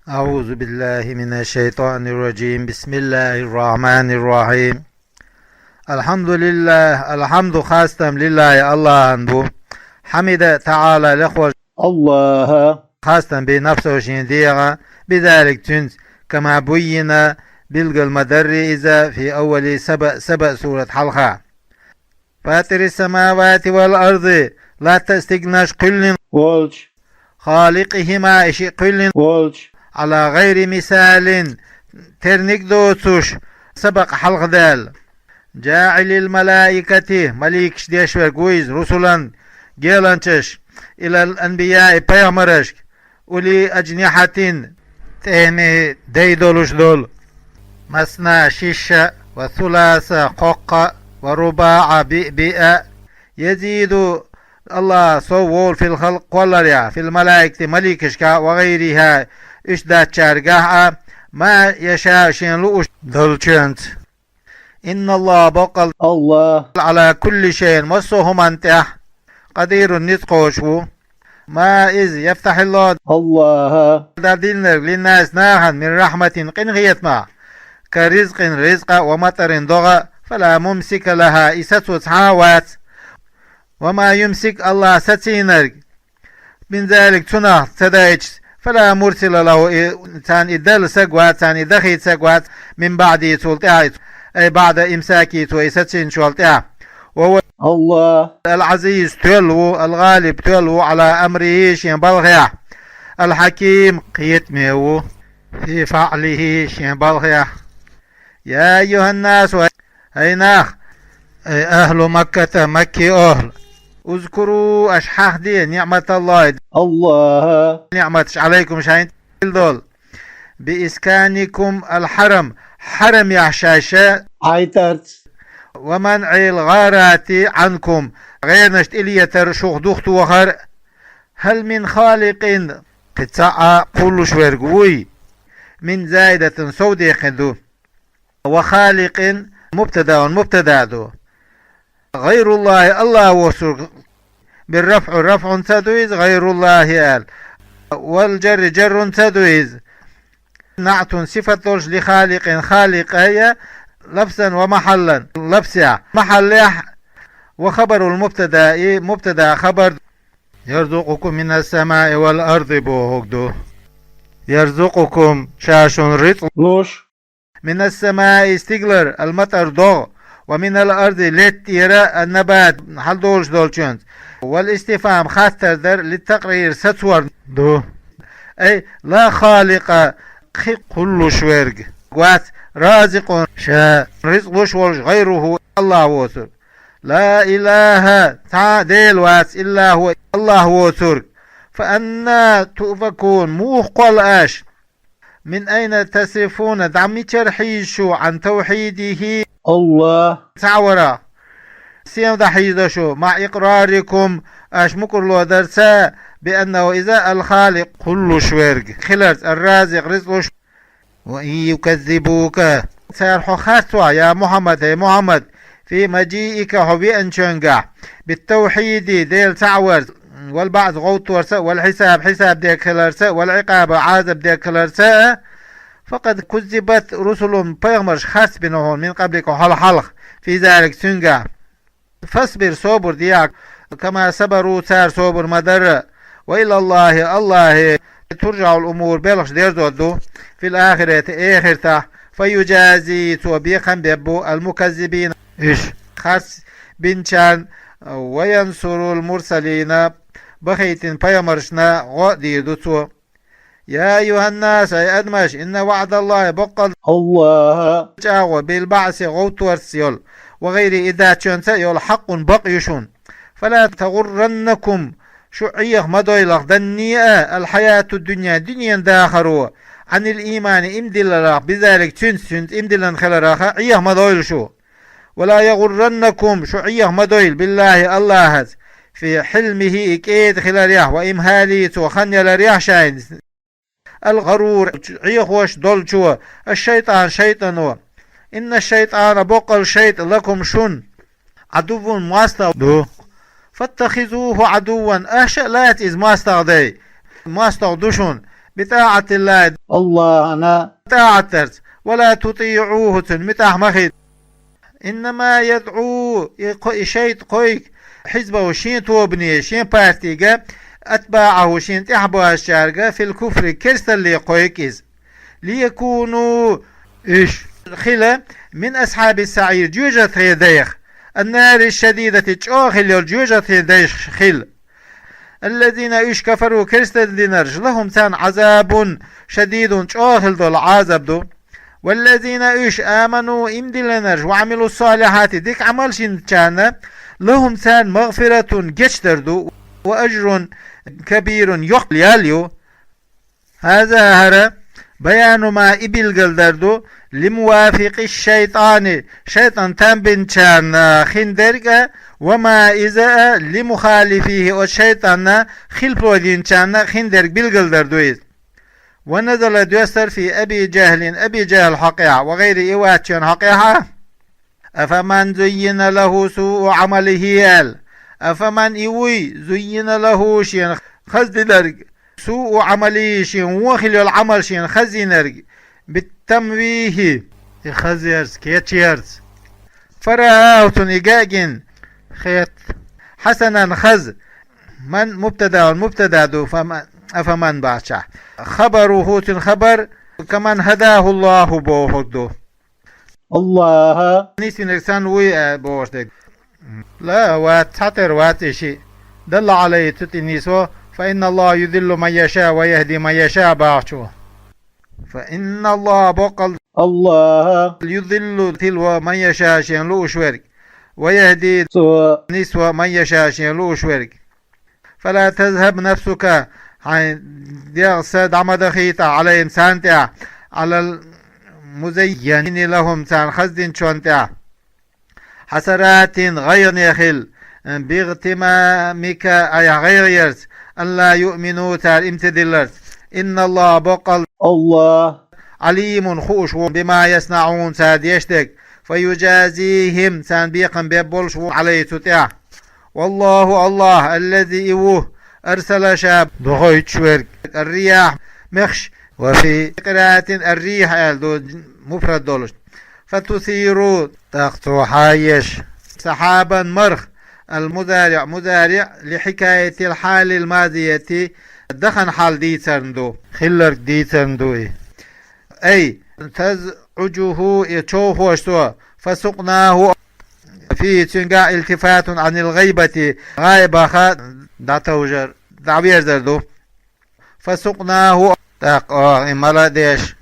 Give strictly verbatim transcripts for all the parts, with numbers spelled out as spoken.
أعوذ بالله من الشيطان الرجيم. بسم الله الرحمن الرحيم. الحمد لله. الحمد хастам лиллахӀи Аллахьан бу. حمد تعالى лехвар Аллахьа хастам бе нафсахӀу шен дегӀа, بذلك цуьнца, كما بين билгал ма дарри иза في أول سبأ, Саба сурат хьалха. فاطر السماوات والأرض латта а стигланаш кхоьллина волчу, خالقهما и шиъ кхоьллина волчу, على غير مثال терниг а доцуш, сабакъ хьалха даьлла. جاعل الملائكة маликаш деш верг ву иза, رسلا геланчаш, إلى الأنبياء пайхамарашка, أولي أجنحة тӀеман дай долуш долу, مثنى шиша, وثلاث кхоккха, ورباع биъ-биъ, يزيد Аллахь сов волу في الخلق кхолларехь, في الملائكة маликашка, وغيرها уьш дацчаьргахь а, ما يشاء шена лууш долчуьнца. إن الله баккъал Аллахь على كل شيء массо а хӀуманна тӀехь, قدير ницкъ кхочуш ву. ما иза يفتح الله Аллахьа дадиллинарг للناس нахана من رحمة къинхетамах, كرزق ризкъа, ومطر догӀа, فلا ممسك لها и сацо цхьа а вац. وما يمسك Аллахь сацийнарг من ذلك цунах ца дайча, فلا مرسل له и царна и дала саг вац, царна и дахийта саг вац, من بعده цул тӀаьхьа, أي بعد إمساكه цо и сацийначул тӀаьхьа. وهو Аллахь العزيز тоьлла ву, الغالب тоьлла ву على أمره шен балхехь, الحكيم кхетаме ву في فعله шен балхехь. يا أيها الناس хӀай нах, أي أهل مكة Маккин охӀла, اذكروا аша хьахаде نعمة الله Аллахьа ниъматаш عليكم шайна тӀехь долу, بإسكانكم الحرم хьарамехь шайша Ӏайтарца, ومنع الغارات عنكم гӀенаш тӀелетар шух духтохар. هل من خالق кхин цхьа а кхуллуш верг вуй? من زائدة сов декхина ду. وخالق مبتدأ مبتدأ ду. غير الله Аллахь воцург بالرفع рафӀунца ду иза, غير الله аьлла. والجر جرунца ду иза. نعت сифат долуш لخالق халикъа я, لفظا ومحلا лафзехь, махьаллехь, وخبر المبتدأ мубтада хабар. يرزقكم من السماء والأرض бохург ду. يرزقكم ша шуна рицкъ луш من السماء стиглара, المطر догӀа, ومن الأرض летта тӀера, النبات хьалдолуш долчуьнца. والاستفهام хаттар дар, للتقرير сацор ду. أي لا خالق кхин кхуллуш верг вац, رازق ша рицкъ луш волуш, غيره Аллахь воцург. لا إله цхьа а Дела вац, إلا هو Аллахь воцург. فأنى تؤفكون муха кхолла аша? من أين تصرفون дӀа мичара хьийза шу, عن توحيده Аллахь цхьаварах? Сенна дӀа хьийзадо шу, مع إقراركم аша мукӀарло дарца, بأنه иза الخالق кхуллуш верг хиларца, الرازق рицкъ луш. وإن يكذبوك цара хьо харцахь, يا محمد хӀай Мухьаммад, في مجيئك хьо веанчуьнгахь, بالتوحيد Дела цхьаъ варца, والبعث гӀовттарца, والحساب хьисаб дерг хиларца, والعقاب Ӏазаб дерг хиларца, فقد كذبت رسل пайхамарш харц бина хьуна, من قبلك хьол хьалха, في ذلك цуьнгахь. فاصبر собар де, كما صبروا цара собар ма-дарра, وإلى الله Аллахье ترجع الأمور белхаш дерзор ду, في الآخرة эхартахь, فيجازي цо бекхам беш бу, المكذبين уьш харц бинчарна, وينصر المرسلين бахийтина пайхамаршна гӀо а дийр ду цо. يا أيها الناس хӀай адамаш, إن وعد الله баккъал Аллахьа чӀагӀо, بالبعث гӀовттарца йолу, وغيره и дачуьнца а йолу, حق бакъ ю шуна. فلا تغرنكم шу Ӏеха ма дойлахь данне а, الحياة الدنيا дуьненан дахаро, عن الإيمان иман дилларах, بذلك цуьнца, цуьнца иман диллина хиларах а Ӏеха ма дойла шу. ولا يغرنكم шу Ӏеха ма дойла, بالله Аллахьаца, في حلمه и кӀеда хиларехь, وإمهاله цо хан яларехь шайна, الغرور Ӏехош долчо, الشيطان шайтӀано. إن الشيطان баккъал шайтӀа, لكم шуна, عدو мостагӀа ду. فاتخذوه عدوا аша а лаца иза мостагӀа дай. МостагӀа ду шуна. بطاعة الله, Аллахьана тӀаӀат дарца, ولا تطيعوه, цунна муьтӀахь ма хилла. إنما يدعو, и кхо-, и шайтӀа кхойку, حزبه, шен тобане, шен партига, أتباعه, шена тӀаьхьа божачаьрга, في الكفر, керсталле кхойку иза. ليكونوا, уьш хила, من أصحاب السعير, жоьжахатин дайх, النار الشديدة, чӀогӀа хила йолу жоьжахатин дайх хила. الذين, уьш, كفروا, керсталла динарш, لهم, царна, عذاب شديد, чӀогӀа хила долу Ӏазаб ду. والذين, уьш, آمنوا, иман диллинарш, وعملوا الصالحات, дика Ӏамалш йинчарна, لهم, царна, مغفرة, гечдар ду, وأجر كبير, йоккха ял ю. هذا, хӀара, بيان ما, и билгалдар ду, لموافق الشيطان, шайтӀан там бинчарна хиндерг а, وما, иза а, لمخالفه, оцу шайтӀанна хилпо динчарна хиндерг билгалдар ду иза. ونزل, доьссар, في أبي جهل, Аби ЖахӀл хьокъехь, وغيره, и ваччарна хьокъехь а. أفمن زين له سوء عمله, аьлла. أفمن, и вуй, زين له, шена хаза динарг, سوء عمله, шен вон хила йолу Ӏамал шена хаза йинарг, بالتمويه, и хазъярца, кечъярца. فرآه, цунна и гаъ гина, хетта, حسنا, хаза. من, мубтада, мубтада ду, فمن, أفمن бахчахь. خبره, цуьнан хабар, كمن هداه الله бохург ду. Аллахьа нисвинарг санна вуй, а, бохуш дерг. Ла, вац, цхьатера вац и шиъ. دل عليه, цу тӀе нисво, فإن الله يضل من يشاء ويهدي من يشاء бахчо. فإن الله, боккъал, Аллахьа يضل, тилво, من يشاء, шена лууш верг. ويهدي, цо, нисво, من يشاء, шена лууш верг. فلا تذهب نفسك, хьайн дегӀ, са дӀа ма дахийта, عليهم, царна тӀехь, على المزين لهم, царна хаза динчунна тӀехь. حسرات, гӀайгӀане хила, باغتمامك, айхьа гӀайгӀа ярца, ألا يؤمنوا, цара иман ца дилларца. إن الله, боккъал, Аллахь, عليم, хууш ву, بما يصنعون, цара деш дерг. فيجازيهم, царна бекхам беш болуш ву, عليه, цу тӀехь. والله, Аллахь, الذي, и ву, أرسل, ша дохуьйтуш верг, الرياح, мехаш, وفي قراءة الريح аьлла ду, муфрад долуш. فتثير, тӀаккха цо хьаеш, سحابا, марх, المضارع, مضارع, لحكاية الحال الماضية, дахана хьал дийцарна ду, хилларг дийцарна ду и. أي تزعجه, и човхош цо, فسقناه, فيه, цуьнгахь, التفات عن الغيبة, гӀайбаха дӀатовжар, дӀаверзар ду. فسقناه, тӀаккха оха и мала деш,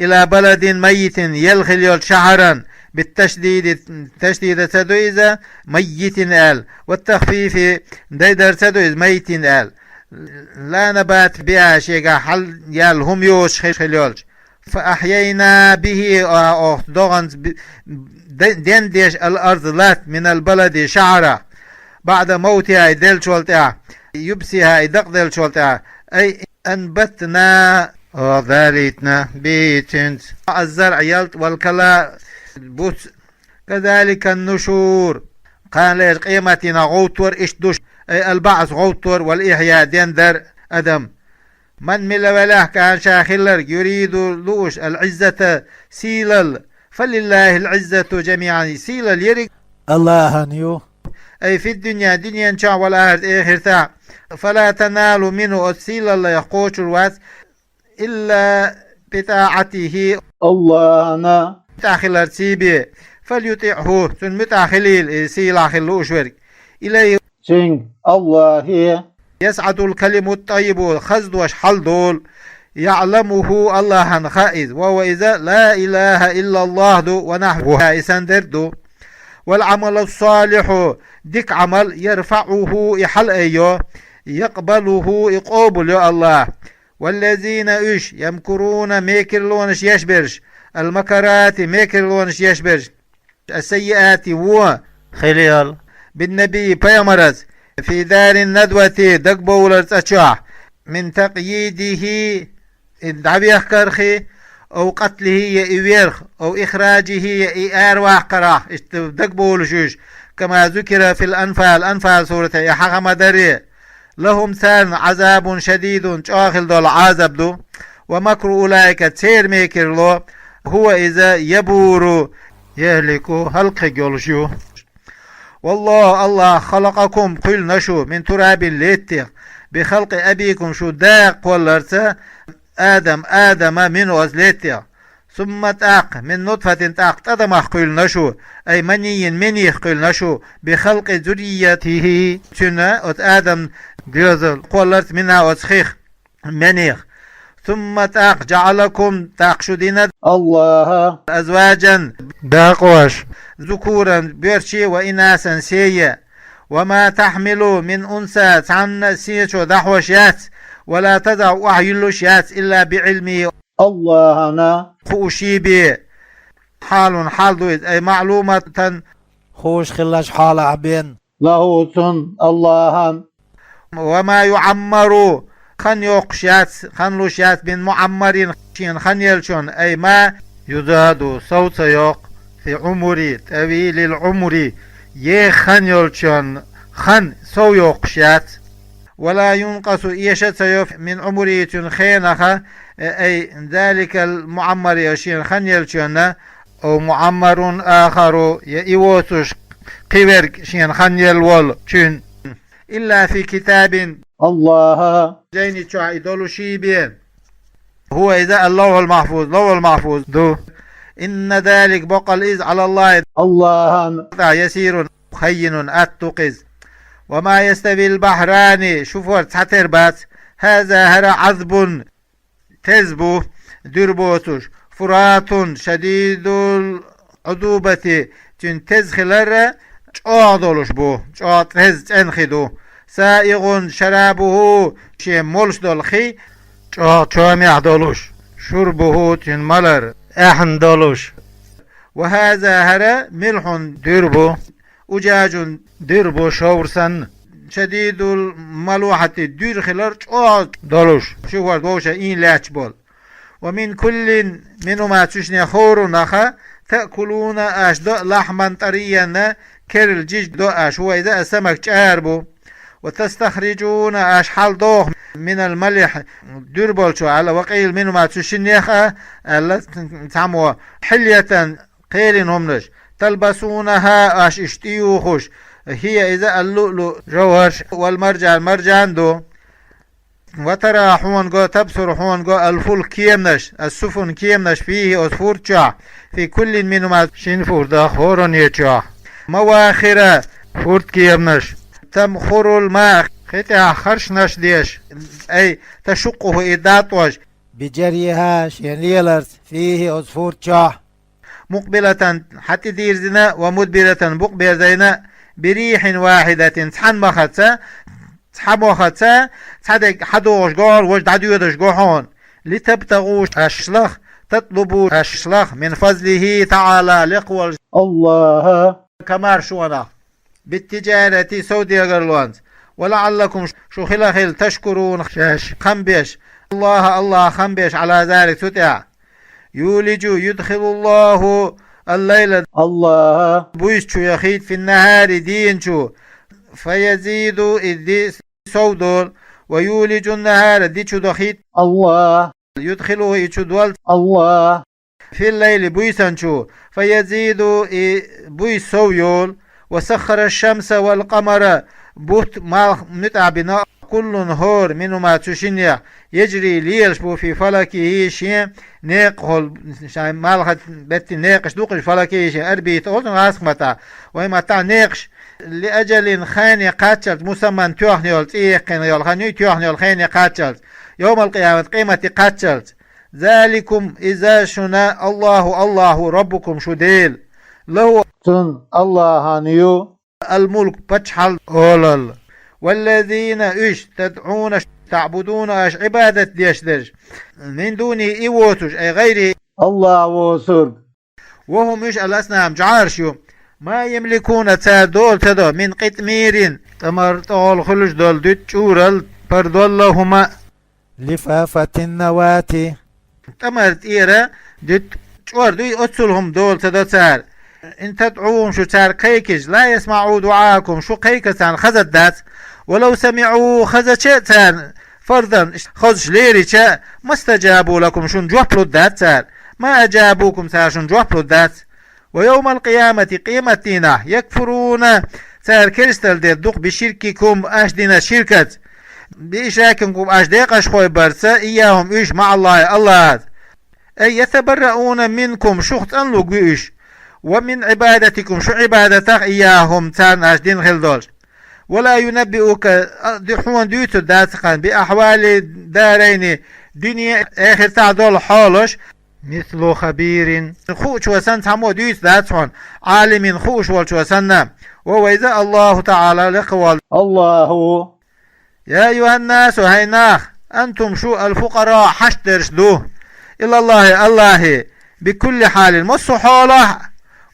إلى بلد ميت, елла хила йолчу шахьаран, بالتشديد, ташдид ца ду иза, ميت аьлла, والتخفيف, дайдар ца ду иза, ميت аьлла. لا نبات بها, шегахь хьал яьлла хӀума йоцуш хи-, хила йолчу. فأحيينا به, а, оха догӀанца би-, де-, дендеш, الأرض, латта, من البلد, шахьарах, بعد موتها, и деллачул тӀаьхьа, يبسها, и дакъаделлачул тӀаьхьа, أي أنبتنا, оха далийтина, به, цуьнца, الزرع, ялта, والكلأ, буц. كذلك النشور. Кхана лерчу къематдийнахь гӀовттор иштта ду шу, أي البعث, гӀовттор, والإحياء, дендар адам. من, мила велахь, كان, ша хилларг, يريد, лууш, العزة, сийлалла, فلله العزة جميعا, сийлалла ерриг Аллахьана ю. أي في الدنيا, дуьнен чохь, والآخرة, эхартахь. فلا تنال منه, оцу сийлаллах кхочур вац, إلا بطاعته, Аллахьана муьтӀахь хиларца бен. فليطعه, цунна муьтӀахь хилийла, и сийлахь хила лууш верг. إليه, цуьнга, Аллахье, يصعد الكلم الطيب, хаза дош хьалдолу, يعلمه, Аллахьана хаьа иза, وهو, иза, لا إله إلا الله ду, ونحوها, и санна дерг ду. والعمل الصالح, дика Ӏамал, يرفعه, и хьалаайо, يقبله, и къобалйо Аллахь. والذين, уьш, يمكرون, мекарлонаш еш берш, المكرات, мекарлонаш еш берш, السيئات, вон хила йолу, بالنبي, пайхамарца, في دار الندوة, дагабовлар цӀа чохь, من تقييده, и дӀавехкарх, أو قتله, я и верх, أو إخراجه, я и араваккхарх, иштта дагабовлуш уьш, كما ذكر في الأنفال, Анфал сурате и хьаха ма дарре. لهم, царна, عذاب شديد, чӀогӀа хила долу Ӏазаб ду. ومكر أولئك, церан мекарло, هو, иза, يبور, يهلك, хӀалакхургйолаш я. والله, АллахӀ, خلقكم, кхоьллина шу, من تراب, латтагӀа, بخلق أبيكم, шун да кхолларца, آدم, Адама, منه, оцу латтагӀа. ثم, тӀаккха, من نطفة, тӀаккха тӀадамах кхоьллина шу, أي مني, мених кхоьллина шу, بخلق ذريته, цуьнан, оцу Адаман доьзал кхолларца, منها, оцу хих, мених. ثم, тӀаккха, جعلكم, тӀаккха шу дина, АллахӀа, أزواجا, дакъош, ذكورا, боьрша, وإناثا, сая. وما تحمل من أنثى, цхьанна сесо дӀахьош яц, ولا تضع, охьаюьллуш яц, إلا بعلمه, АллахӀана хууш бен. حال, хьал ду иза, أي معلومة, хууш хиллачу хьолахь бен, له, цунна, АллахӀана. وما يعمر, хан йоккхуш яц, хан луш яц, من معمر, шена хан еллачунна, أي ما يزاد, сов ца йоккху, في عمر, طويل العمر, еха хан йолчунна хан, сов йоккхуш яц. ولا ينقص, эша а ца йо, من عمره, цуьнан хенах, أي ذلك المعمر, шена хан еллачунна, أو معمر آخر, я и воцуш кхин верг шена хан елла волчуьнан. إلا في كتاب, АллахӀа жайни чохь и долуш бен. هو, иза, اللوح المحفوظ, ловхӀул-махьфуз ду. إن ذلك, баккъалла иза, على الله, АллахӀана, يسير, هين, атта ду-кх иза. وما يستوي البحران, шу форд цхьатера бац, هذا, хӀара, عذب, теза бу, дуьра боцуш, فرات شديد العذوبة, цуьнан теза хилар чӀогӀа долуш бу, чӀогӀа теза, цӀена хи ду, سائغ شرابه, шен молуш долу хи чӀогӀа чомехь долуш, شربه, цуьнан малар аьхна долуш. وهذا, хӀара, ملح, дуьра бу, أجاج, дуьра бу, шовра санна, شديد الملوحة, дуьра хилар чӀогӀа долуш, шу форд вовшашна ийна лаьтташ болу. ومن كل, منهما, цу шиннех хӀораннах, تأكلون, аша до, لحما طريا, керла жижиг до аша, هو, иза, السمك, чӀара бу. وتستخرجون, аша хьалдоху, من الملح, дуьра болчохь, аьлла, وقيل منهما, цу шиннех а, аьлла цхьаммо, حلية, кхелина хӀуманаш, تلبسونها, аша иштта тӀеюхуш, هي, иза, اللؤلؤ, жовхӀарш, والمرجان, маржан ду. وترى, хьуна го, تبصر, хьуна го, الفلك, кеманаш, السفن, кеманаш, فيه, оцу фурд чохь, في كل منهما, шина фурдах, хӀоранне чохь, مواخر, фурд-кеманаш, تمخر الماء, хи тӀехь харшнаш деш, أي تشقه, и дӀатӀош, بجريها, шен леларца, فيه, оцу фурд чохь. مقبلة, хьан тӀедирзина, ومدبرة, букъ берзийна, بريح واحدة, цхьана махаца, цхьа махаца, цхьа дерг хьадогӀуш го хьуна, важа дӀадоьдуш го хьуна, لتبتغوا, аша лаха, تطلبوا, аша лаха, من فضله تعالى, лекха волчу АллахӀа, комаршонах, بالتجارة, совдегарлонца, ولعلكم, шу хила-хила, تشكرون, шаьш хам беш, الله, АллахӀ хам беш, على ذلك, цу тӀехь. يولج, يدخل الله الليل, АллахӀа буьйса чу яхийта, في النهار, дийна чу, فيزيد, и ди сов долу, ويولج النهار, ди чу дахийта, الله, يدخله, и чу долу, الله, في الليل, буьйсан чу, فيزيد, и буьйса сов йолу, وسخر الشمس والقمر, бутт, малх муьтӀахь бина, كل, хӀора, منهما, цу шиннех, يجري, лелаш бу, في فلكه, шен некъахула, шайн малхан беттан некъаш ду-кх уьш, فلكه, шен орбита олу гӀазкхийн маттахь, вайн маттахь некъаш, لأجل, хене кхаччалц, مسمى, тоьхна йолу, цӀе яьккхина йолу хан ю, тоьхна йолу хене кхаччалц, يوم القيامة, къематде кхаччалц. ذلكم, иза шуна, الله, АллахӀ ву, ربكم, шун Дела. له, цунна, АллахӀана ю, الملك, паччахьалла олалла. والذين, уьш, تدعون, تعبدون, аша Ӏибадат деш дерш, من دونه, и воцуш, أي غيره, АллахӀ воцург, وهم, уьш, الأصنام, жӀараш ю, ما يملكون, цара дола ца до, من قطمير, тӀамар тӀехула хуьлуш долу дуьтта чӀурал, пардолла хӀума, لفافة النواة, тӀамар тӀера дуьтта чӀор дуй, оццул хӀума дола ца до цара. إن تدعوهم, шу цара кхайкхича, لا يسمعوا دعاءكم, шу кхайкхар царна хазарг дац. ولو سمعوا, хазача а царна, فرضا, хозаш лерича, ما استجابوا لكم, шун жоп лур дац цар. ما أجابوكم, цар шун жоп лур дац. ويوم القيامة, къематдийнахь, يكفرون, цар керстал дер дукха, بشرككم, аша дина ширкаца, بإشراككم, аша декъашхой барца, إياهم, уьш, مع الله, АллахӀаца. أي يتبرؤون منكم, шух цӀанлуг ву уьш, ومن عبادتكم, шун Ӏибадатах, إياهم, царна аша дина хила долуш. ولا ينبئك, а, ди-, хьуна дуьйцур дац кхана, بأحوال الدارين, дуьне а, эхартахь долу хьолаш, مثل خبير, хуучо санна цхьаммо а дуьйцур дац хьуна, عالم, хууш волчо санна, وهو, иза, الله تعالى, лекха волу АллахӀ ву. يا أيها الناس, хӀай нах, أنتم, шу, الفقراء, хьашт дерш ду, إلى الله, АллахӀе, بكل حال, массо а хьолахь,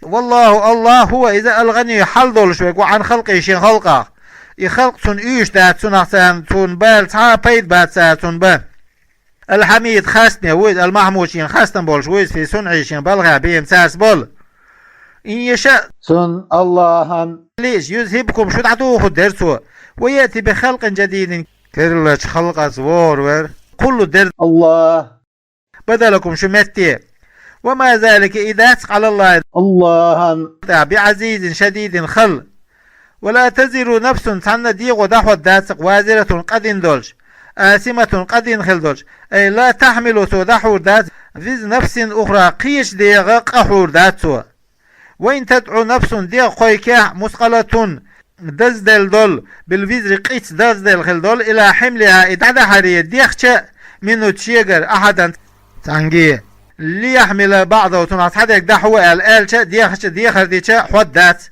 والله, АллахӀ, هو, иза, الغني, хьал долуш верг ву, عن خلقه, шен халкъах. И халкъ цунна уьйш дац, цунах царна, цунна бала цхьа а пайда бац цара цунна бан. الحميد, хастаме ву иза, المحمود, шен хастам болуш ву иза, في صنعه, шен балхахь бен цаьрца болу. إن يشأ, цунна, АллахӀан, лиъча, يذهبكم, шу дӀадохур дера цо, ويأت بخلق جديد, керлачу халкъаца вогӀур вер, кхуллур дера АллахӀ, بدلكم, шун метте. وما ذلك, и дац, على الله, АллахӀан, тӀехь, بعزيز, شديد, хала. ولا تزر نفس, цхьанна а дегӀо дӀахьоддац, وازرة, къа дина долуш, آثمة, къа дина хила долуш, أي لا تحمل, цо дӀахьур дац, وزر نفس أخرى, кхечу дегӀан къа хьур дац цо. وإن تدع نفس, дегӀ кхойкхехь, مثقلة, дазделла долу, بالوزر, къийца дазделла хила долу, إلى حملها, и дӀадахьаре дехча а, منه, шегара, أحدا, цхьаьнгге, ليحمل بعضه, цунах цхьадерг дӀахьо аьлла, аьлча а, дехча а, дехар дича а хьоддац.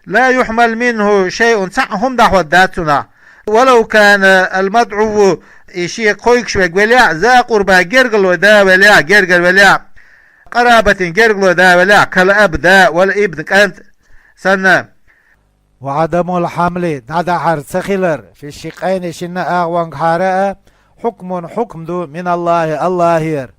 لا يحمل منه شيء, цхьа а хӀума дӀахьоддац цунах. ولو كان المدعو, и шега кхойкхуш верг велахь а, ذا قربى, гергарло да велахь а, гергара велахь а, قرابة, гергарло да велахь а, كالأب, да, والابن, кӀант санна. وعدم الحمل, дӀадахьар ца хилар, في الشقين, шинна агӀонгахьара а, حكم, хьукм ду, من الله, АллахӀера.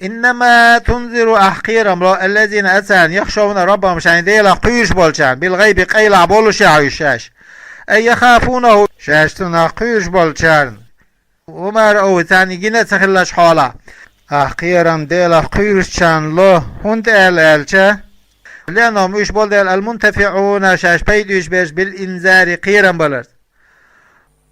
إنما تنذر, ахь кхерам ло, الذين, царна, يخشون ربهم, шайн Делах кхуьйсуш болчарна, بالغيب, къайлаха болушехь уьш шаьш, أي يخافونه, шаьш цунах кхуьйсуш болчарна. وما رأوه, царна и гина а ца хиллачу хьолахь. Ахь кхерам Делах кхуьйсучарна ло, хӀунда аьлла аьлча, لأنهم, уьш болу дела, المنتفعون, шаьш пайда оьцуш берш, بالإنذار, кхерам баларца.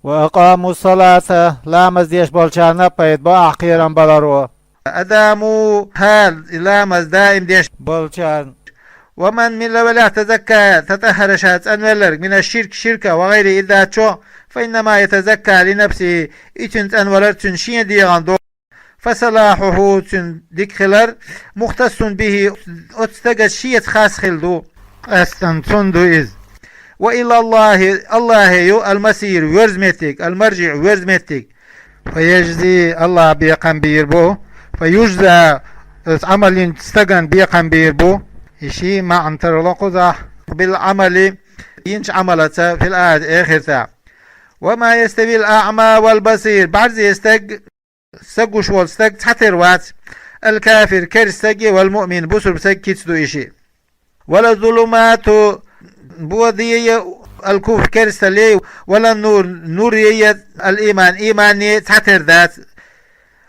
وأقاموا الصلاة, ламаз деш болчарна а пайда бо ахь кхерам баларо. أداموها, и ламаз даим деш болчарна. ومن, мила велахь, تزكى, تطهر, ша цӀанвелларг, من الشرك, ширках, وغيره, и дац чохь, فإنما يتزكى لنفسه, и цуьнан цӀанвалар цуьнан шен дегӀан долу. فصلاحه, цуьнан дика хилар, مختص به, оцу стагана шеца хас хилла ду, къаьстина цунна ду иза. وإلى الله, АллахӀе ю, المصير, верза меттиг, المرجع, верза меттиг. فيجزي, АллахӀ бекхам бийр бу, فيجزى, оцу Ӏамал йинчу стагана бекхам бийр бу. И ши маьӀна тарло кхузахь, بالعمل, йинчу Ӏамалаца, في الآخرة, эхартахь. وما يستوي الأعمى والبصير, бӀарзе стаг, са гуш волу стаг цхьатера вац, الكافر, керста стаге, والمؤمن, бусурба стаг, кица ду и шиъ. ولا الظلمات, боде я, الكفر, керсталле, ولا النور, нуре я, الإيمان, имане, цхьатера дац.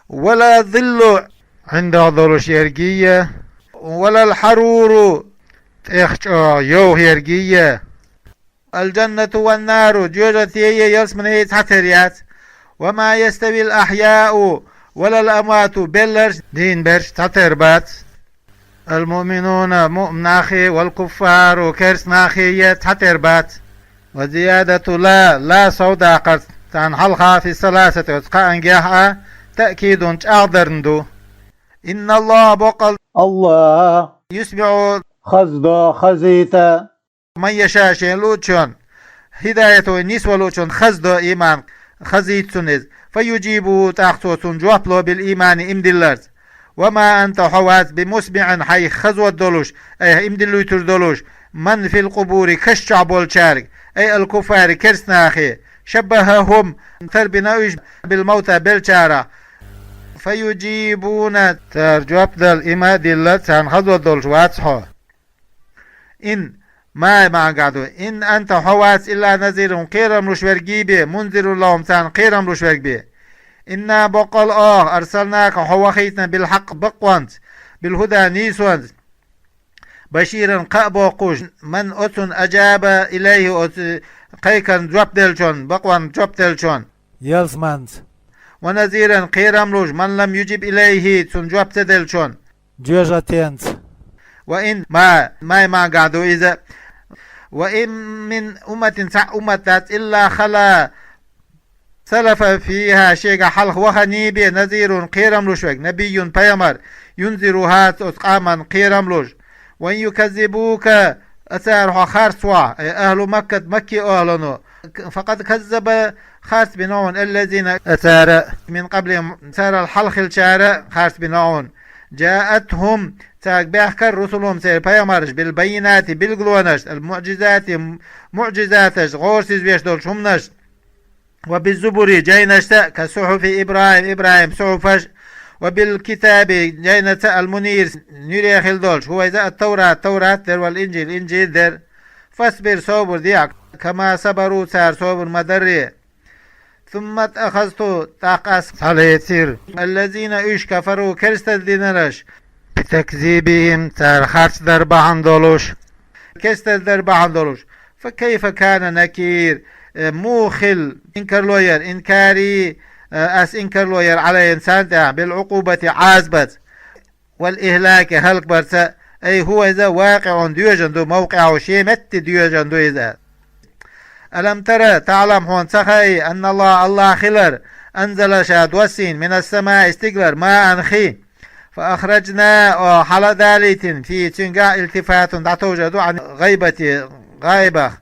ولا الظل, ӀиндагӀ долуш ерге я, ولا الحرور, тӀех чӀогӀа йовха ерге я. الجنة والنار, жоьжахате я, ялсамане я цхьатера яц. وما يستوي الأحياء ولا الأموات, белларш, дийна берш цхьатера бац. المؤمنون, муъмин нахе, والكفار, керста нахе я цхьатера бац. وزيادة لا, لا совдаккхар царна хьалха, في الثلاثة, оцу кхаангахь а, تأكيد, чӀагӀдарна ду. إن الله, боккъал АллахӀ, يسمع, хаздо, хазийта, من يشاء, шена луучунна, هدايته, нисван луучунна хаздо иман, хазийта цунна иза. فيجيبه, тӀаккха цо цунна жоп ло, بالإيمان, иман дилларца. وما أنت, хьо вац, بمسمع, хьайх хазор долуш, айхьа иман диллуьйтур долуш, من في القبور, каш чохь болчаьрга, أي الكفار, керста нахе. شبههم, тарбина уьш, بالموتى, беллачарах. فيجيبون, цара жоп дала, иман дилла, царна хазор долуш вац хьо. إن, ما маьӀна ду, إن أنت, хьо вац, إلا نذير, кхерам луш верг бен, منذر لهم, царна кхерам луш верг бен. إنا боккъал оаха أرسلناك хьо вахийтина بالحق бакъонца, بالهدى нийсонца, بشيرا кхаъ боккхуш, من оцунна أجاب إليه оцу кхайкарна жоп деллачунна, бакъонна жоп деллачунна, ялсманца, ونذيرا кхерам луш, من لم يجب إليه цунна жоп ца деллачунна, жоьжахатенца. وإن ما, ما-й маьӀна ду иза. وإن من أمة цхьа уммат дац إلا خلا سلف فيها шегахь хьалха ваханийбе نذير кхерам луш верг, نبي пайхамар, ينذرها оцу къаманна кхерам луш. وإن يكذبوك цара хьо харцвахь, أي أهل مكة Макке охӀлано, فقد كذب харц бина хьуна الذين цара من قبلهم царал хьалха хиллачара харц бина хьуна. جاءتهم цаьрга баьхкира رسلهم церан пайхамараш بالبينات билгалонашца, المعجزات муӀжизаташ, гӀорасизвеш долчу хӀуманаш, وبالزبر жайнашца, كصحف إبراهيم ИбрахӀим сухьуфаш, وبالكتاب жайнаца المنير нуьре хилла долчу, хӀун иза, التوراة Таврат дерг, والإنجيل Инжил дерг. فاصبر собар де, كما صبروا цара собар ма-дарра. ثم أخذت тӀаккха ас схьалецира الذين уьш كفروا керсталла динарш بتكذيبهم цара харцдар бахьана долуш, керсталла дар бахьана долуш. فكيف كان نكير э, муха хилла инкарло яр, инкари, э, ас инкарло яр عليهم царна тӀехь بالعقوبة Ӏазабаца, والإهلاك хӀаллакбарца, أي هو иза واقع доьжна ду, موقعه шен метте доьжна ду иза. ألم تر تعلم хьуна ца хаьий أن الله АллахӀ хилар أنزل ша доссийна من السماء стигалара ماء хи, فأخرجنا оаха хьала далийтина, فيه цуьнгахь التفات дӀатовжар ду عن الغيبة гӀайбах.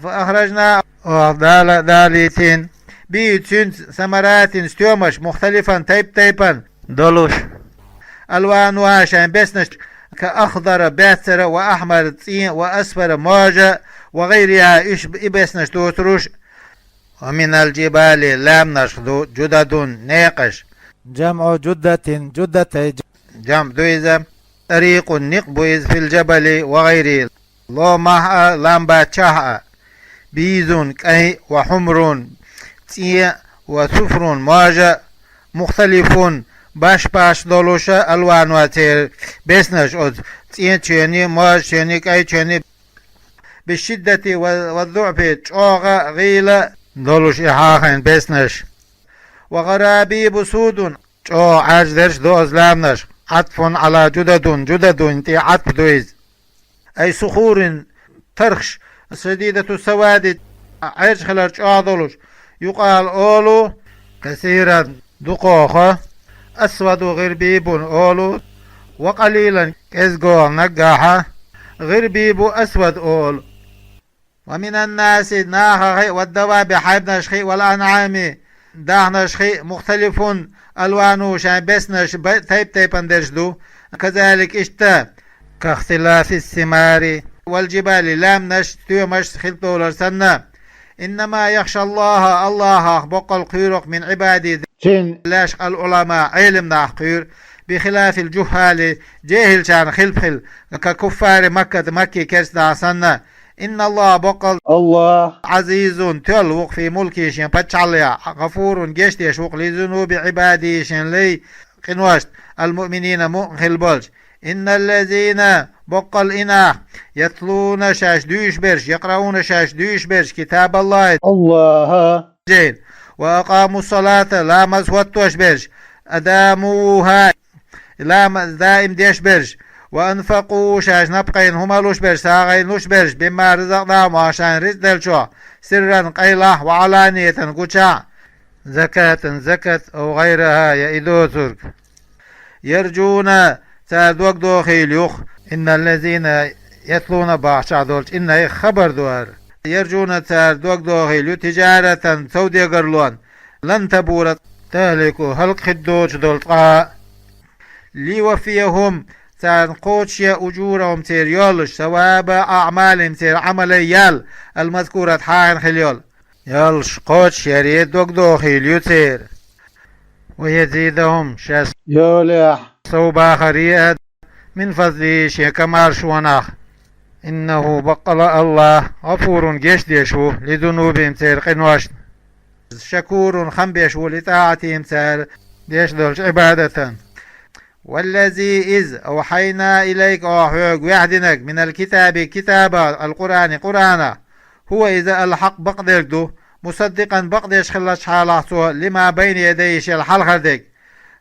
فأخرجنا оаха дала далийтина, به цуьнца ثمرات стоьмаш مختلفا тайп-тайпана долуш, ألوانها шайн беснаш كأخضر баьццара وأحمر цӀен وأصفر можа وغيرها уьш и беснаш доцуруш. ومن الجبال лаьмнашха ду جدد некъаш. جمع جدة جدتي جمع ду иза. طريق некъ бу иза في الجبل وغيره ломахь а, лам баьччахь а. بيض кӀайн وحمر цӀен وصفر можа مختلف баш-баш долуш ألوانها церан беснаш оцу цӀен чоьни, можа чоьни, кӀайн чоьни بالشدة والضعف чӀогӀа, гӀийла долуш и хьахийна беснаш. وغرابيب سود чӀогӀа Ӏаьржа дерш ду оцу лаьмнаш. عطف على جدد جدد тӀе Ӏатф ду иза. أي صخور тархаш شديدة السواد Ӏаьржа хилар чӀогӀа долуш. يقال олу كثيرا дукхох, أسود غربيب олу, وقليلا кӀезгох, наггахь غربيب أسود олу. ومن الناس нахах а, والدواب хьайбанашха а, والأنعام дахнашха а مختلف ألوانه шайн беснаш тайп-тайпана дерш ду. كذلك иштта كاختلاف الثمار والجبال лаьмнаш, стоьмаш хилла долар санна. إنما يخشى الله АллахӀах боккъал кхоьру من عباده цуьнан лаьшка العلماء Ӏелам нах кхоьру, بخلاف الجهال жехӀилчарна хилпа хилла, ككفار مكة Макки керста нах санна. إن الله боккъал АллахӀ عزيز тоьлла ву-кх في ملكه шен паччахьаллехь, غفور гечдеш ву-кх لذنوب عباده шен лайн къиношна, المؤمنين муъмин хилла болчу. إن الذين боккъал и нах يتلون шаьш дуьйцуш берш, يقرؤون шаьш дуьйцуш берш كتاب الله АллахӀан жайна, وأقاموا الصلاة ламаз хӀоттош берш, أداموها ламаз даим деш берш, وأنفقوا шаьш напкъайна хӀума луш берш, сагӀина луш берш, مما رزقناهم оаха шайна рицкъ деллачохь, سرا къайлахь, وعلانية гучахь, زكاة закат, أو غيرها я и доцург. يرجون цара дог дохийла ю-кх, إن الذين يتلون бахчахь долчу إن хабар ду хӀара. يرجون цара дог дохийла ю تجارة совдегарлонна, لن تبور تهلك хӀаллакьхуьттур доцуш долу ткъа а. ليوفيهم царна кхочушъян أجورهم церан йоллуш, ثواب أعمالهم церан Ӏамалан ял, المذكورة хьахийна хилла йолу. Ялш кхочушъяре дог дохийла ю церан. ويزيدهم шаьш йолехь совбахаре а من فضله шен камаршонах. إنه баккъала АллахӀ غفور гечдеш ву لذنوبهم церан къиношна. شكور хам беш ву لطاعتهم цар деш долчу Ӏибадатан. والذي из أوحينا إليك оха хьоьга ваьхьа динарг من الكتاب китаба القرآن Къуръана هو иза الحق бакъдерг ду مصدقا бакъдеш хиллачу хьалахь цо لما بين يديه шел хьалхара дерг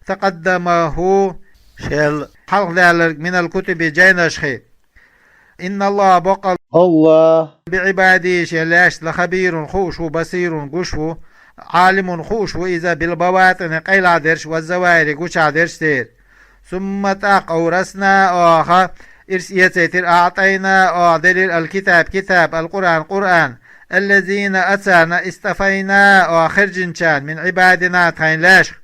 تقدمه шел хьалхадаьлларг من الكتب жайнашхий. إن الله бакъал Аллах بعباده шен лаьшца لخبير хууш ву بصير гуш ву عالم хууш ву иза بالبواطن къайлахдерш والظواهر гучахдерш церан. ثم тӀаккха أورثنا оха ирс эцайтира أعطينا оха делира الكتاب китаб القرآن Къуръан الذين оцарна اصطفينا оха хержинчарна من عبادنا тхайн лаьшах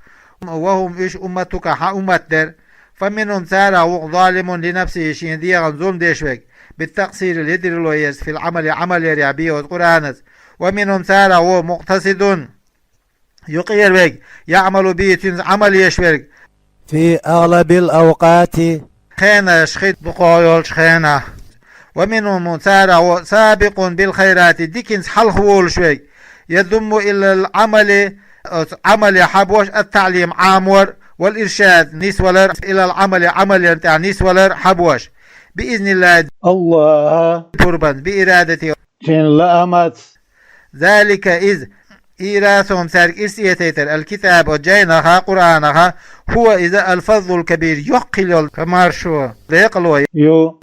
وهم уьш أمتك хьан уммат дара. فمنهم царах ву-кх ظالم لنفسه шен дегӀан зулам деш верг بالتقصير ледарло еза في العمل Ӏамал ярехь бен оцу Къуръанаца. ومنهم царах ву مقتصد юкъера верг يعمل به цуьнца Ӏамал еш верг في أغلب الأوقات хенашхий дукхах йолчу хенахь. ومنهم царах ву سابق بالخيرات диканца хьалха волуш верг يضم إلى العمل оцу Ӏамале хьабош التعليم Ӏамор والإرشاد нисвалар إلى العمل Ӏамална тӀехь нисвалар хьабош بإذن الله Аллаха пурбан بإرادته шен лаамаца. ذلك иза إيراثهم цаьрга ирс эцайтар الكتاب оцу жайнаха Къуръанаха هو иза الفضل الكبير йоккха хила йолу комаршо декъало ю.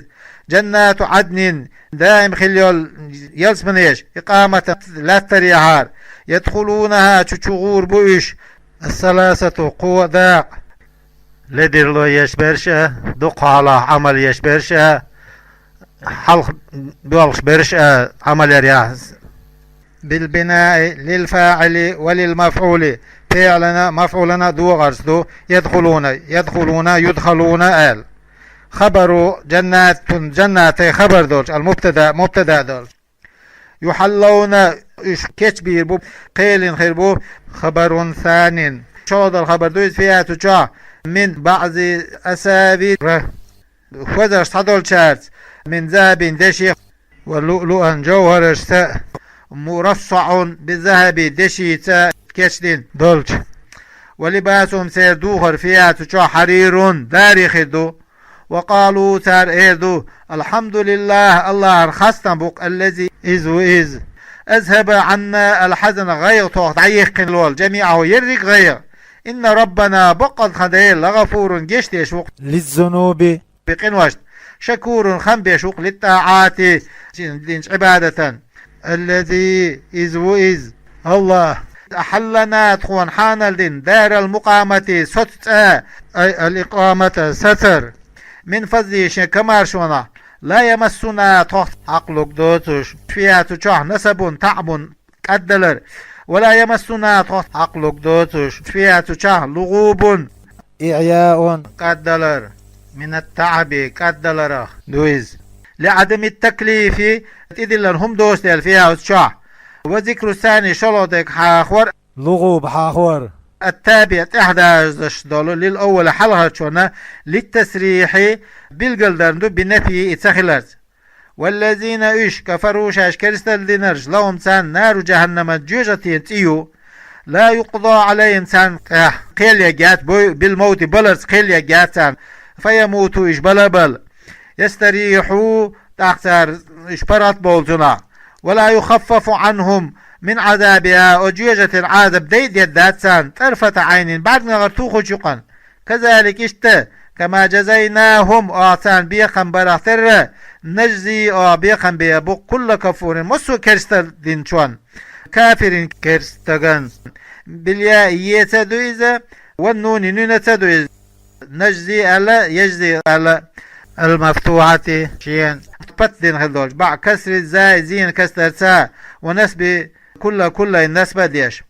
جنات عدن даим хила йолу ялсаманеш إقامة лаьттарехьара يدخلونها чу чу гӀур бу уьш الثلاثة кхо дакъа ледарло еш берш а дукха хьалахь Ӏамал еш берш а хьалха боьлхуш берш а Ӏамал ярехь بالبناء للفاعل وللمفعول فعلنا مفعولنا догӀарца ду يدخلون يدخلون يدخلون аьлла. خبر جنات жаннатай хабар долчу المبتدأ مبتدأ долчу يحلون уьш кечбийр бу кхелина хир бу خبر ثان шолгӀа долу хабар ду иза فيها цу чохь من بعض أساور хӀозарш схьадолчаьрца من ذهب деших ولؤلؤا жовхӀарашца مرصع بالذهب дешица кечдина долчу. ولباسهم церан духар فيها цу чохь حرير дари хир ду. وقالوا цара эр ду الحمد لله АллахӀан хастам бу-кх الذي иза ву иза أذهب عنا الحزن гӀайгӀа тхох дӀаяьккхина волу جميعه ерриг а гӀайгӀа إن ربنا баккъал тхан Дела لغفور гечдеш ву-кх للذنوب къиношна شكور хам беш ву-кх للطاعات шена динчу Ӏибадатан الذي иза ву иза АллахӀа أحلنا тхуна хьанал дина دار المقامة соцу цӀа أي الإقامة сацар من فضله шен комаршонах لا يمسنا тхох хьакъ лург доцуш فيها цу чохь نصب تعب кӀаддалар ولا يمسنا тхох хьакъ лург доцуш فيها цу чохь لغوب إعياء кӀаддалар من التعب кӀаддаларах ду иза لعدم التكليف тӀедиллина хӀума доцу дела فيها оцу чохь وذكر الثاني шолгӀа дерг хьахор لغوب хьахор التابع тӀаьхьадазаш долу للأول хьалхарчунна للتصريح билгалдарна ду بنفيه и ца хиларца. والذين уьш كفروا шаьш керсталла динарш لهم царна نار جهنم жоьжахатин цӀе ю لا يقضى عليهم царна тӀехь кхел ергьяц бой بالموت баларца кхел ергьяц царна فيموتوا уьш бала а бала يستريحوا тӀаккха цара уьш паргӀат бовлу цунах ولا يخفف عنهم من عذابها оцу жоьжахатин Ӏазап дайа деддац царна طرفة عين бӀаьрганегӀар тухучу юкъана كذلك иштта كما جزيناهم оха царна бекхам барах терра نجزي оха бекхам бе бу كل كفور массо а керсталла динчунна كافر керста стагана بالياء еца ду иза والنون нуьнаца ду иза نجزي аьлла يجزي аьлла المفتوحة шена пат дина хила долчу بعد كسر الزاء зина касдарца ونصب كل كل насба деш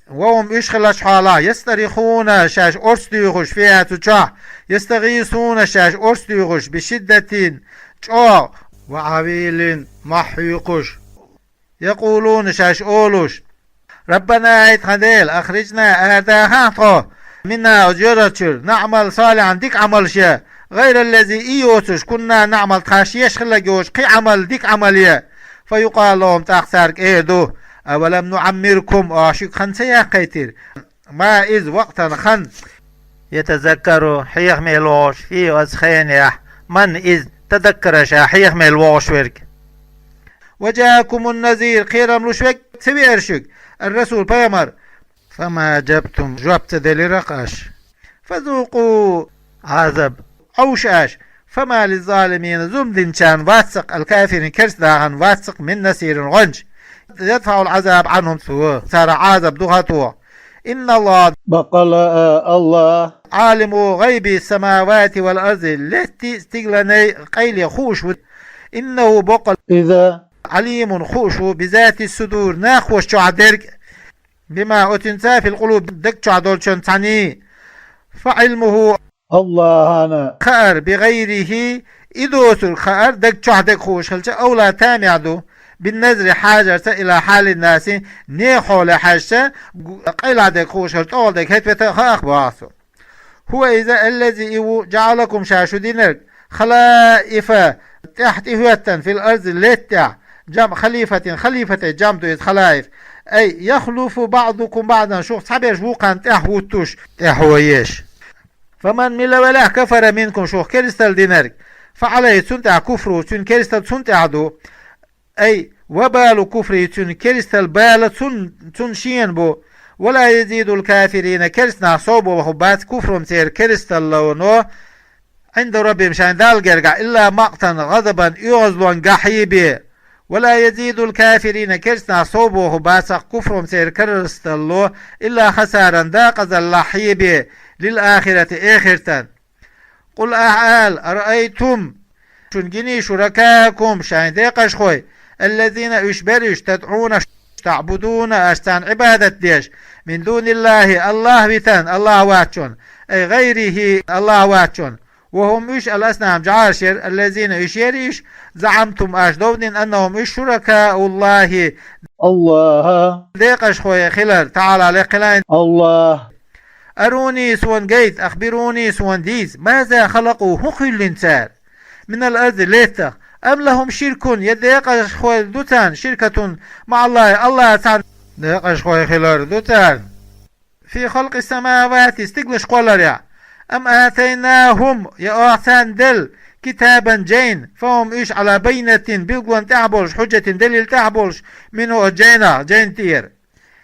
وهم уьш хиллачу хьолахь يصطرخون шаьш орца дуьйхуш فيها цу чохь يستغيثون шаьш орца дуьйхуш بشدة чӀогӀа وعويل мохь хьоькхуш يقولون шаьш олуш ربنا ай тхан Дела أخرجنا арадахахьа тхо منها оцу жоьжахатичуьра نعمل صالحا дика Ӏамалш ян غير الذي и йоцуш كنا نعمل тхан шаьш еш хилларг йоцуш кхин Ӏамал дика Ӏамал ян فيقال لهم тӀаккха цаьрга эр ду أولم نعمركم, оаха шуьга хан ца яьккхийтира, ما, из, وقتا, хан, يتذكر, хьехам мел воагӀаш, فيه, оцу хенахь, من, из, تذكر, ша хьехам мел воагӀаш верг. وجاءكم النذير, кхерам луш верг ца веара шуьга, الرسول, пайхамар. فما وجبتم, жоп ца делира-кх аша. فذوقوا, Ӏазаб Ӏовша аша. فما للظالمين, зулам динчарна вац-кх, الكافرين, керста нахана вац-кх, من نصير, гӀоьнча. يدفع العذاب عنهم, цо царах Ӏазаб духьал тоху. إن الله, баккъала а АллахӀ, عالم غيب السماوات والأرض, летти стигланай къайле хууш ву. إنه, баккъала, иза, عليم, хууш ву, بذات الصدور, накхоша чохь дерг, بما, оцуьнца, في القلوب, даг чохь долчун цхьаьний. فعلمه, АллахӀана хаар, بغيره, и доцург хаар, даг чохь дерг хууш хилча, أولى, тамехь ду, بالنظر, хьажарца, إلى حال الناس, нехан хьоле хьаьжча, къайле дерг хууш хилча, тӀехула дерг хӀетта вета хаах боху цо. هو, иза, الذي, и ву, جعلكم, ша шу динарг, خلائف, тӀаьхьа тӀехӀоьттина, في الأرض, летта тӀехь, جمع خليفة, халифатийн жамӀ ду иза, خلائف. أي يخلف بعضكم بعضا, шух цхьаберш вукхарна тӀаьхьа хӀуттуш, тӀаьхьа хӀоттош. فمن, мила велахь, كفر منكم, шух керстал динарг, فعليه, цунна тӀехь, كفره, цуьнан керстал цунна тӀехь ду. أي وبال كفره, цуьнан керстал бала цунна, цунна шена бу. ولا يزيد الكافرين, керста нах сов боху бац, كفرهم, церан керсталло, عند ربهم, шайн Далла гергахь, إلا مقتا, غضبا, оьгӀазлонга хьийбе. ولا يزيد الكافرين, керста нах сов боху бац-кх, كفرهم, церан керсталло, إلا خسارا, декъазаллах хьийбе, للآخرة, эхартан. قل, ахьа ала, أرأيتم, шуна гиний, شركاءكم, шайн декъашхой, الذين, уьш берш, تدعون, تعبدون, аша царна Ӏибадат деш, من دون الله, АллахӀ витан, АллахӀ воцчунна, أي غيره, АллахӀ воцчунна, وهم, уьш, الأصنام, жӀараш яра, الذين, уьш яра уьш, زعمتم, аша довдина, أنهم, уьш, شركاء الله, АллахӀан декъашхой хилар, تعالى, лекха хилла АллахӀ. أروني, суна гайта, أخبروني, суна дийца, ماذا خلقوا, хӀун кхоьллина цара, من الأرض, леттах, أم لهم شرك, я декъашхой ду царна, شركة مع الله, АллахӀ цхьаьна декъашхой хилар ду царна, في خلق السماوات, стиглаш кхолларехь, أم آتيناهم, я оха царна делла, كتابا, жайна, فهم, уьш, على بينة, билгалонна тӀехь болуш, حجة, делил тӀехь болуш, منه, оцу жайнах, жайна тӀера.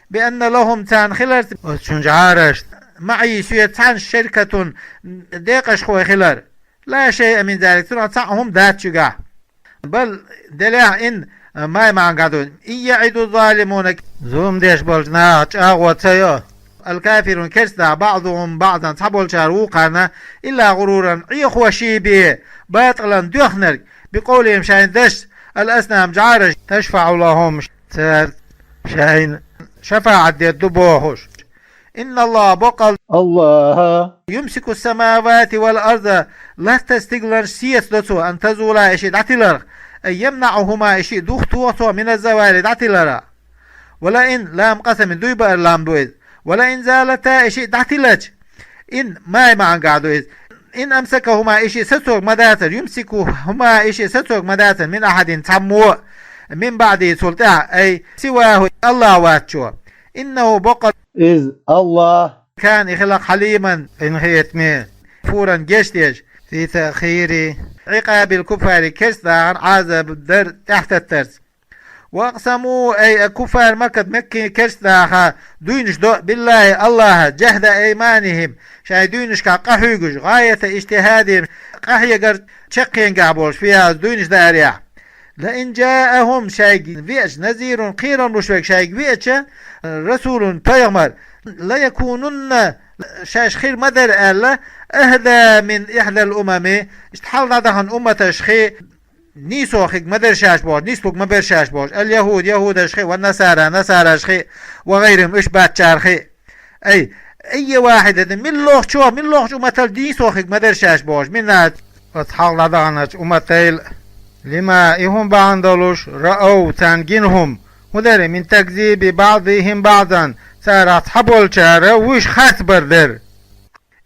بأن لهم, царна хилар, оцу шун жӀарашна, معي, соьца цхьаьна, شركة, декъашхой хилар. لا شيء من ذلك, цунах цхьа а хӀума дац шуьгахь. بل, делахь, إن, май маьӀна гӀадо, إن يعد الظالمون, зулам деш болчу наха чӀагӀо ца йо, الكافرون, керста нах, بعضهم بعضا, цхьаболчара вукхарна, إلا غرورا, Ӏехо ший бе, батӀалан доьхнарг, بقولهم, шайн дашца, الأصنام, жӀараш, تشفع لهم, цара шайна шафаӀат дер ду бохуш. إن الله, баккъал АллахӀ, يمسك السماوات والأرض, латта стигланаш сецадо Цо, أن تزولا, и шиъ дӀатиларх, أي يمنعهما, и шиъ духатоху Цо, من الزوال, дӀатиларах. ولئن, لام قسم, дуй баар лам ду иза. ولئن زالتا, и шиъ дӀатилча, إن, май маьӀна гӀадо иза. إن أمسكهما, и шиъ сацорг ма дацара, يمسكهما, и шиъ сацорг ма дацара, من أحد, цхьаммо а, من بعده, цул тӀаьхьа, أي سواه, АллахӀ воцчо. إنه, баккъал, иза, АллахӀ, كان, и хилла-кх, حليما, къинхетаме, غفورا, гечдеш, في تأخير عقاب الكفار, керста нахана Ӏазаб дар тӀаьхьататтарца. وأقسموا, أي كفار مكة, Маккин керста наха дуйнаш до, بالله, АллахӀах, جهد أيمانهم, шайн дуйнашкахь къахьоьгуш, غاية اجتهادهم, къахьегар чаккхенгахь болуш, فيها, оцу дуйнаш дарехь. لئن جاءهم, шайга веача, نذير, кхерам луш верг шайга веача, رسول, пайхамар, ليكونن, шаьш хир ма дара аьлла, أهدى من إحدى الأمم, иштта хьалха дӀадахана умматашхий нийсо хиг ма дара шаьш бохуш, нислуг ма бара шаьш бохуш, اليهود, яхӀудашхий, والنصارى, насарашхий, وغيرهم, уьш бацчархий. أي, أي واحدة, муьлххачо, муьлххачу умматал нийсо хиг ма дара шаьш бохуш, منا, оцу хьалха дӀадаханачу умматал, لما, и хӀума бахьана долуш, رأوا, царна гина хӀума, хӀун дара, من تكذيب بعضهم بعضا, царах цхьаболчара вуьш харцбар дара.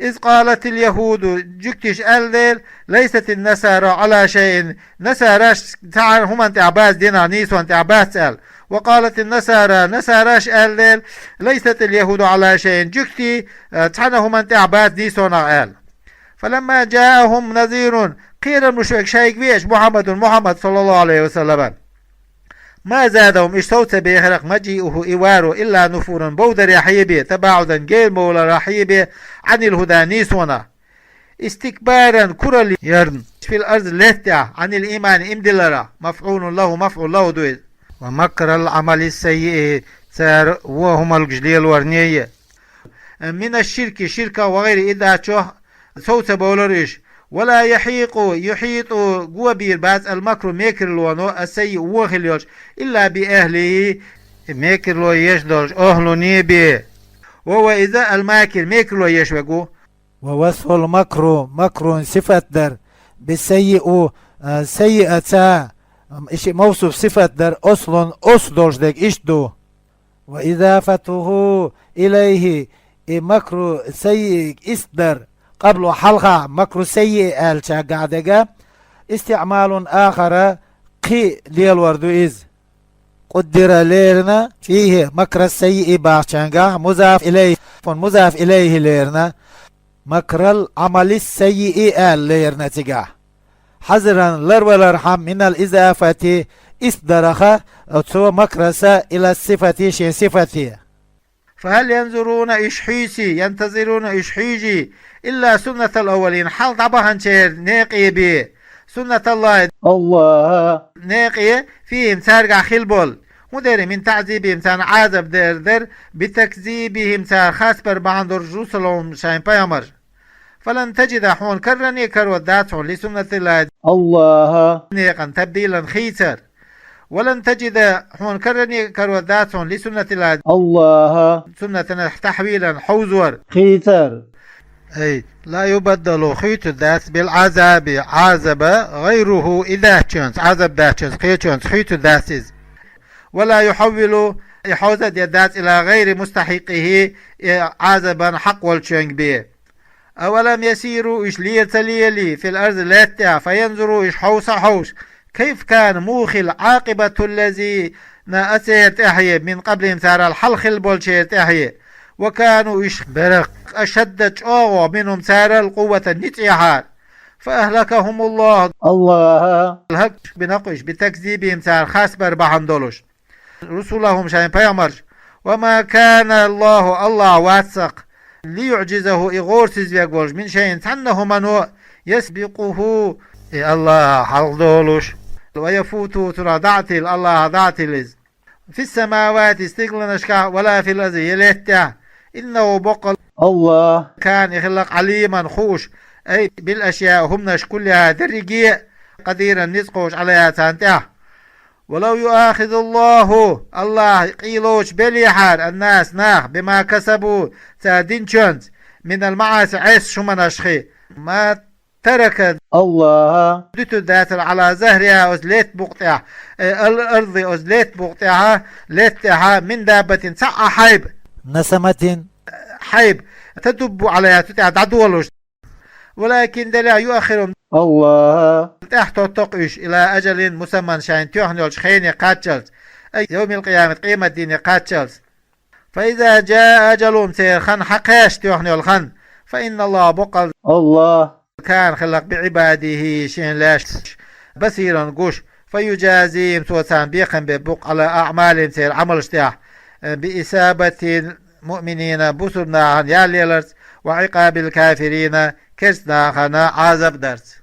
إذ قالت اليهود, жуьгтиша аьлла дела, ليست النصارى على شيء, насараш цхьа а хӀуманна тӀехь бац, динах, нийсонна тӀехь бац аьлла. وقالت النصارى, насараш аьлла дела: ليست اليهود على شيء, жуьгтий, э, цхьана хӀуманна тӀехь бац нийсонах аьлла. فلما جاءهم نذير, кхерам луш верг шайга веача Мухьаммадун, Мухьаммад, саллаллаху Ӏалайхи ва саллам, ما زادهم, уьш сов ца бехира-кх, مجيئه, и варо, إلا نفورا, бовдаре хьебе, تباعدا, гермовлара хьебе, عن الهدى, нийсонах. استكبارا, куралла ярна, في الأرض, лаьтта тӀехь, عن الإيمان, иман дилларах. مفعول له, мафӀул лахӀу ду иза. ومكر العمل السيء, цара вон хӀумалгаш лелорна а. من الشرك, ширках, وغيره, и дачох сов ца бовлар уьш. ولا يحيق, يحيط, го бийр бац, المكر, мекарлоно, السيء, вон хилла йолуш, إلا بأهله, мекарло еш долчу охӀлуне бен. وهو, иза, الماكر, мекарло еш верг ву. ووصف المكر, макрун сифат дар, بالسيء, а, саййиаца, м, и шиъ мавсуф сифат дар, أصل, оцу долуш дерг иштта ду. وإضافته إليه, и макру саййига иштта дар, قبل, хьалха, макру саййи аьллачаьргахь дерг, استعمال آخر, кхин лелор ду иза. قدر, лерина, فيه, مكر السيء бахчангахь, مضاف إليه, مضاف إليه лерина, مكر العمل السيء аьлла лерина цигахь. حذرا, ларвалархьама, من الإضافة, иштта дараха, цу макраса, إلى الصفة, шен сифате. فهل ينظرون, уьш хьийсий, ينتظرون, уьш хьийжий, إلا سنة الأولين, хьалха дӀабаханчеран некъе бен, سنة الله, АллахӀан некъе, فيهم, цаьргахь хилла болу. ХӀун дара, من تعذيبهم, царна Ӏазап дер дара, بتكذيبهم, цара хасбар бахьана долуш, رسلهم, шайн пайхамарш. فلن تجد, хьуна карране а карор дац хьуна, لسنة الله, АллахӀан некъан, تبديلا, хийцар. ولن تجد, хьуна карране а карор дац хьуна, لسنة الله, АллахӀан суннатана, تحويلا, хьовзор, хийцар. أي لا يبدل, хуьйцур дац, بالعذاب, Ӏазаба, غيره, и даьччунца, Ӏазап даьччунца, кхечунца хуьйцур дац иза. ولا يحول, и хьовза а дер дац, إلى غير مستحقه, и Ӏазабан хьакъ волчуьнга бен. أولم يسيروا, уьш лела ца лелий, في الأرض, лаьтта тӀехь, فينظروا, уьш хьовса а хьовса, كيف كان, муха хилла, عاقبة الذين, церан тӀаьхье, من قبلهم, царал хьалха хилла болчеран тӀаьхье. وكانوا, уьш бара, أشد, чӀогӀа, منهم, царал, قوة, ницкъ яхьара. فأهلكهم الله, АллахӀан хӀалак бина-кх уьш, بتكذيبهم, цара хасбар бахьана долуш, رسلهم, шайн пайхамарш. وما كان الله, АллахӀ вац-кх, ليعجزه, и гӀорасиз верг волуш, من شيء, цхьанна хӀумано, يسبقه, и АллахӀах хьалха долуш, ويفوته, цунах дӀа а тилла, АллахӀах дӀа а тилла иза. في السماوات, стигланашкахь, ولا في الأرض, я лаьтта тӀехь. إنه, боккъал, АллахӀ, كان, и хилла-кх, عليما, хууш, أي بالأشياء, хӀуманаш, كلها, дерриге а, قديرا, ницкъ кхочуш, عليها, царна тӀехь. ولو يؤاخذ الله, АллахӀ къайлоцуш беллехьара, الناس, нах, بما كسبوا, цара динчуьнца, من المعاصي, Ӏеса хӀуманашха, ما ترك, АллахӀа дуьтур дацара, على ظهرها, оцу лаьтта букъа тӀехь, э, الأرض, оцу лаьтта букъа тӀехь, лаьтта тӀехь, من دابة, цхьа а хьайба, نسمة, хьайба, تدب عليها, цу тӀехь дӀадолуш. ولكن, делахь, يؤخرهم, АллахӀа тӀаьхьатотту-кх уьш, إلى أجل مسمى, шайна тоьхна йолчу хене кхаччалц, أي يوم القيامة, къематдийне кхаччалц. فإذا جاء أجلهم, церан хан хьакхаьчча, тоьхна йолу хан, فإن الله, боккъал, АллахӀ, كان, хилла-кх, بعباده, шен лаьшна, بصيرا, гуш, فيجازيهم, цо царна бекхам бе бу-кх, على أعمالهم, церан Ӏамалш тӀехь, بإصابة المؤمنين, бусурнахана ял леларца, وعقاب الكافرين, керстанахана Ӏазап дарца.